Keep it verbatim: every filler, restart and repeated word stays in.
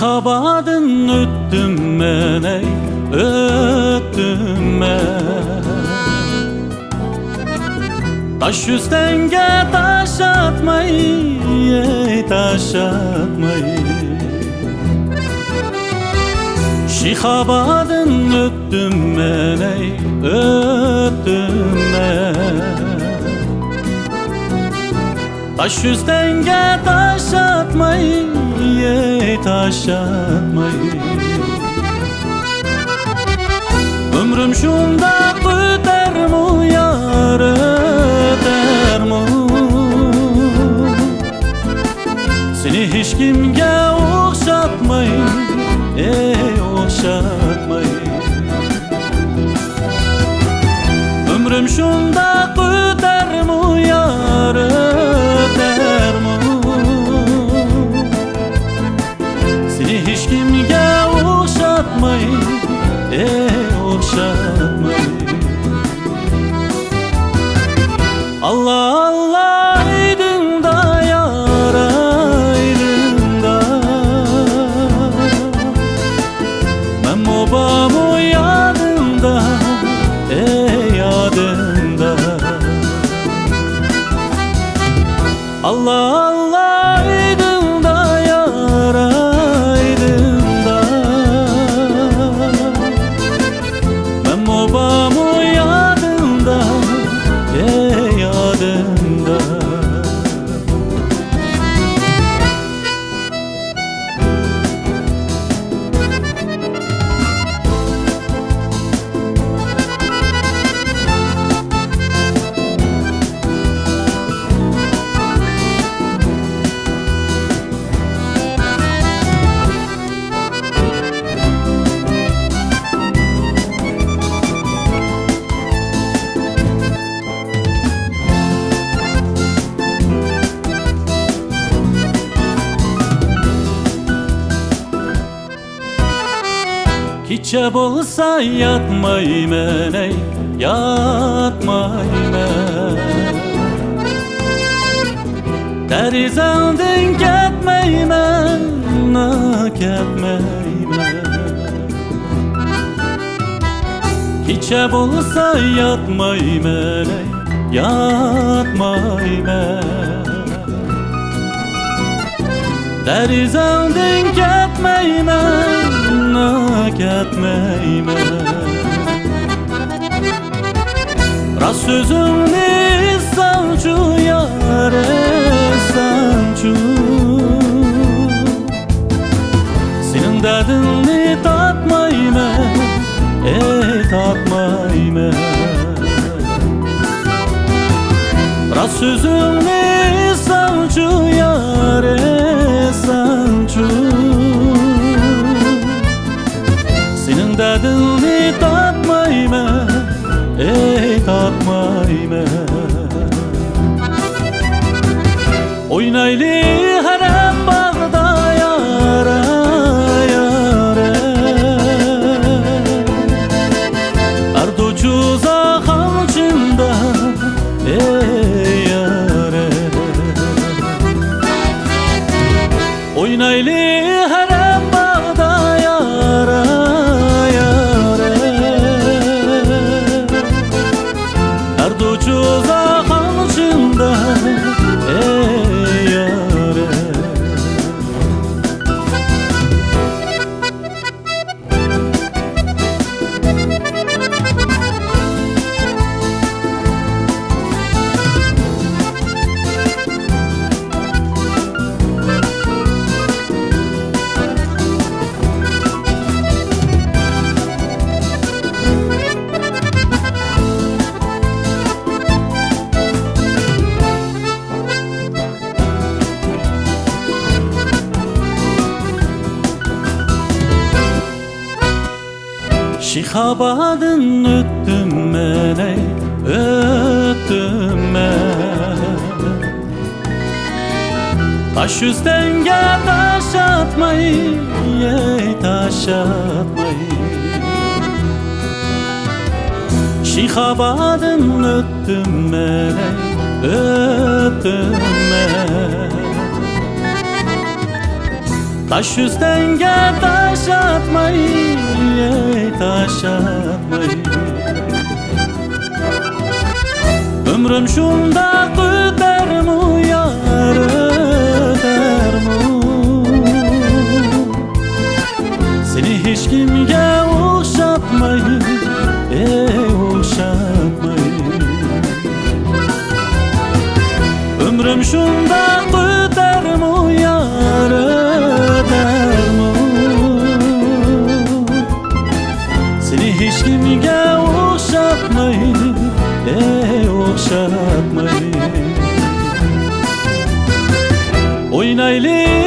شىخابادىن ئۆتتۈم مەن، ئەي، ئۆتتۈم مەن. تاش ئۈستەڭگە تاش ئاتماي، ئەي، تاش ئاتماي. شىخابادىن ئۆتتۈم مەن، ئەي، ئۆتتۈم مەن. تاش ئۈستەڭگە تاش ئاتماي، ئەي، تاش ئاتماي. ئۆمرۈم شۇنداق ئۆتەرمۇ، يار، ئۆتەرمۇ؟ سېنى ھېچكىمگە ئوخشاتماي، ئەي، ئوخشاتماي. ئۆمرۈم شۇنداق ئۆتەرمۇ، يار، ئۆتەرمۇ؟ سېنى ھېچكىمگە ئوخشاتماي، ئەي، ئوخشاتماي. ئاللا، ئاللا، ئايدىڭدا، يار، ئايدىڭدا. مەنمۇ بارمۇ يادىڭدا، ئەي، يادىڭدا. ئاللا، ئاللا، ئايدىڭدا، يار، ئايدىڭدا. مەنمۇ بارمۇ يادىڭدا، ئەي، يادىڭدا. كېچە بولسا ياتمايمەن، ئەي، ياتمايمەن. دېرىزەڭدىن كەتمەيمەن، كەتمەيمەن. كېچە بولسا ياتمايمەن، ئەي، ياتمايمەن. دېرىزەڭدىن كەتمەيمەن، كەتمەيمەن. راست سۆزۈڭنى ئېيتساڭچۇ، يار، ئېيتساڭچۇ. سېنىڭ دەردىڭنى تارتمايمەن، ئەي، تارتمايمەن. راست سۆزۈڭنى ئېيتساڭچۇ، يار، ئېيتساڭچۇ. سېنىڭ دەردىڭنى تارتمايمەن، ئەي، تارتمايمەن. ئوينايلى ھەرەم باغدا، يار، يار. ئەردۇچۇزا خالچىندا، ئەي، يار. ئوينايلى ھەرەم باغدا، يار، يار. ئەردۇچۇزا خالچىندا، ئەي، يار. شىخابادىن ئۆتتۈم مەن، ئەي، ئۆتتۈم مەن. تاش ئۈستەڭگە تاش ئاتماي، ئەي، تاش ئاتماي. شىخابادىن ئۆتتۈم مەن، ئەي، ئۆتتۈم مەن. ئاشۇ سەنگە تاش ئاتماي، ئەي، تاش ئاتماي. ئۆمرۈم شۇنداق ئۆتەرمۇ، يار، ئۆتەرمۇ؟ سېنى ھېچكىمگە ئوخشاتماي، ئەي، ئوخشاتماي. ئۆمرۈم شۇنداق ئۆتەرمۇ، يار، ئۆتەرمۇ؟ سېنى ھېچكىمگە ئوخشاتماي، ئەي، ئوخشاتماي. ئوينايلى